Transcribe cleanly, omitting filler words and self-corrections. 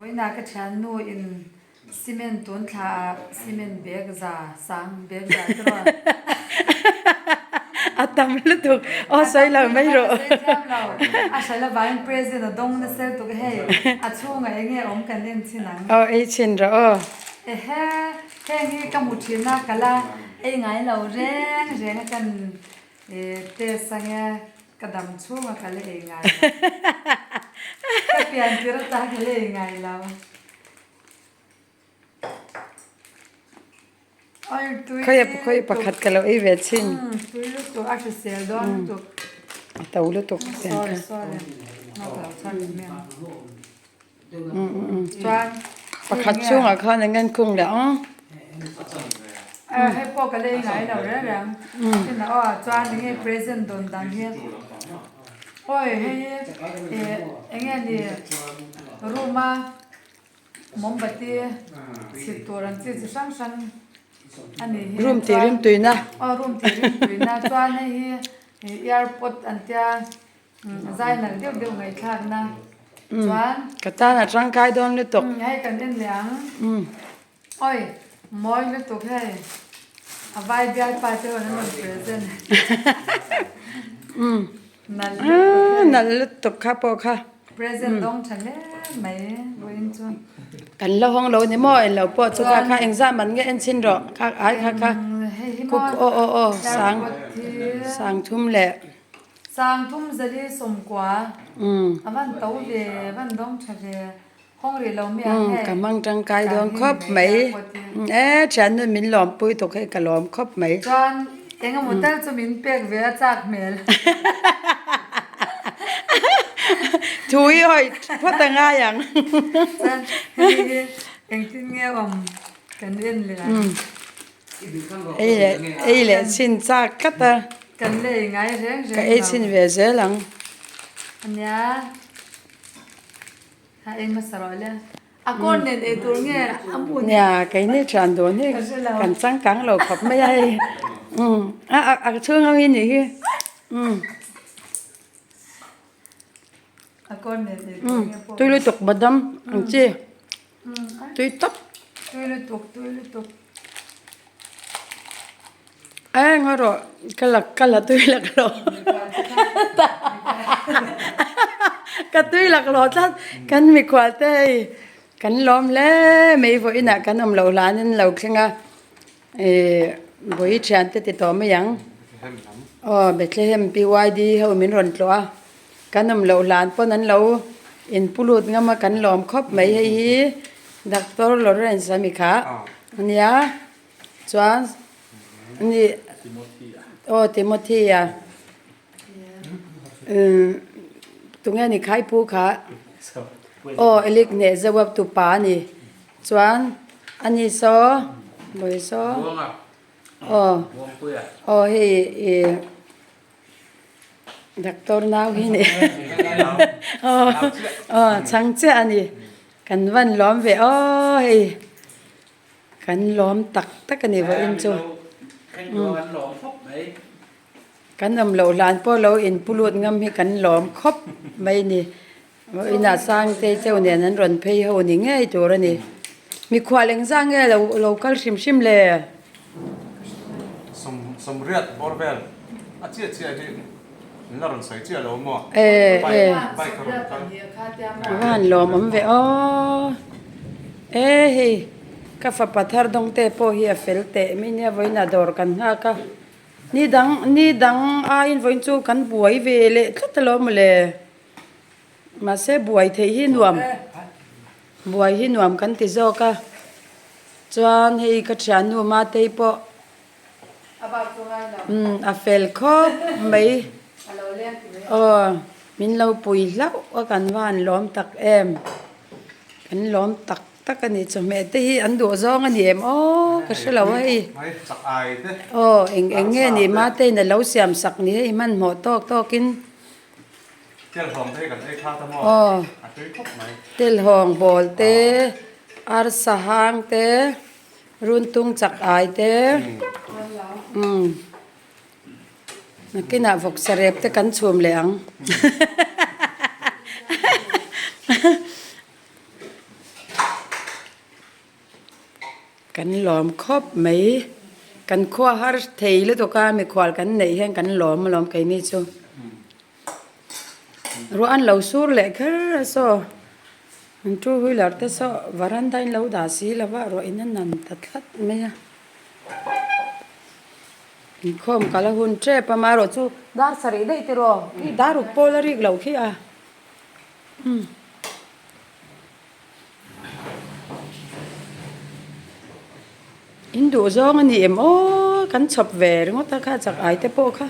Vawiinah ka thiannu in cement tun thla ah cement bag za sang bag za te rawn A tam lutuk aw sawi lo mai rawh. Ka sawi thiam lo. A hral avangin present a dawng nasa lutuk a hei a chhungah eng nge awm kan en chhin ang. Aw ei chhin rawh aw. Ehe heng hi ka hmu thin a ka la ei ngai lo reng reng a kan test ange. Ka dam chhunga ka la ei ngai lo. Ka pian tir ata ka la ei ngai lo. Oi tui Khawi khawi pakhat ka lo ei ve chin. Umm tui lutuk a hrisel dawn lutuk. A to lutuk tiang kha. Sorry sorry. Ngawk lo chuan ni mai ang. Chuan Pakhat chungah khan an ngen khung leh ang. Hei pawh ka lei ngai lo reng reng. Tin aw chuan enge present dawn dang hi. Awi hei hi enge ni room a mombati chhit tur ang chi chi hrang hrang a ni hi. Room tih rim tuina. Aw room tih rim tuina chuan hei hi airpod an tia. Zai nalh deuh deuh ngaihthlakna chuan. Ka tan a tangkai dawn lutuk. Hei kan en leh ang. Oi mawi lutuk hei. A vai bialpa te rawn an rawn present. Nalh lutuk hei. Nalh lutuk kha pawh kha. Present dawng tha hle mai vawiin chu. Kan la hawng lo ni maw englo pawh chu kha kha engzah man nge en chhin rawh kha ai kha kha. Hei hi maw. Aw aw aw sang sang thum leh. Sangthum zali sawmkua a van to ve, a van dawng tha ve, hawng rih lo mi ang hei. Ka hmang tangkai dawn khawp mai. E thiannu min lawmpui tuk hei ka lawm khawp mai. Chuan eng emaw tal chu min pek ve a chak hmel. Thu hi hawi phawt a ngai ang. Chuan hemi hi engtin nge awm kan en leh ang. Ei leh ei leh chhin chak tlat a. Kan la ei ngai reng reng lo. Ka ei chhin ve zel ang. Ania. Ha ei hmasa rawh le. A kawn nen ei tur nge a hmun. Nia keini thian dawn hi kan changkang lo khawp mai a hei. Umm a a chhung ang hi nih hi. Umm. A kawn nen ei tur nge pawh. Tui lutuk badam ang chi. Tui tawp. Tui lutuk, tui lutuk. Eng a rawh ka la ka la tui lak lo. Ka tui lak lo tlat kan mikhual te hei kan lawm hle mai vawiinah kan awm loh hlanin lo thleng a ih vawi thian te ti tawh mai ang aw Bethlehem PYD ho min rawn tlawh a. Kan awm loh hlan pawn an lo inpu lut ngam a kan lawm khawp mai hei hi Doctor Lawrence a mi kha a nia chuan ani aw Timothy a umm tunge ni kha i pu kha aw Elik hneh zeuh a tupa a ni chuan ani saw bawi saw aw aw hei ih. Doctor nau hi ni aw chhang chiah a ni kan van lawm ve aw hei kan lawm tak tak a ni vawiin chu kan awm loh hlan pawh lo in pu lut ngam hi kan lawm khawp mai a ni vawiin ah Sangtei cheu nen an rawn phei ho ni ngei tur a ni mikhual engzah nge lo kal hrim hrim le. Sawmriat bawr vel a chiah chiah hi min la rawn sawi chiah lo maw? E e Bike a rawn kal. A va han lawmawm ve aw. E hei ka fapa thar dawng te pawh hi a fel teh mai nia vawiinah dawr kan nghak a ni dang ni dang aiin vawiin chu kan buai ve leh tlat alawm mawle mahse buai theih hi nuam buai hi nuam kan ti zawk a. Chuan hei ka thiannu Matei pawh umm a fel khawp mai aw min lo pui hlauh a kan va han lawm tak em kan lawm tak tak a ni chawhmeh te hi an duh zawng a ni em aw ka hre lo a hei aw eng eng nge ni Mateiin a lo siam sak ni hei hmanhmawh tawk tawkin. Aw telhawng bawl te arsa hang te runtung chak ai te umm nakinah vawksa rep te kan chhum leh ang. Kan lawm khawp mai. Kan khua har thei lutuk a, mikhual kan neih hian kan lawm alawm keini chu. Ruah an lo sur leh kher a saw, an two wheeler te saw varanda in lo dah si lo va, ruah in a nan ta tlat mai a. Inkhawm kal a hun tep a, amaherawh chu dar sarih daih tiraw, i dar uk pawl a rik loh khi a. Umm. In duh zawng a ni em aw kan chhawp ve ringawt a kha chak ai te pawh kha.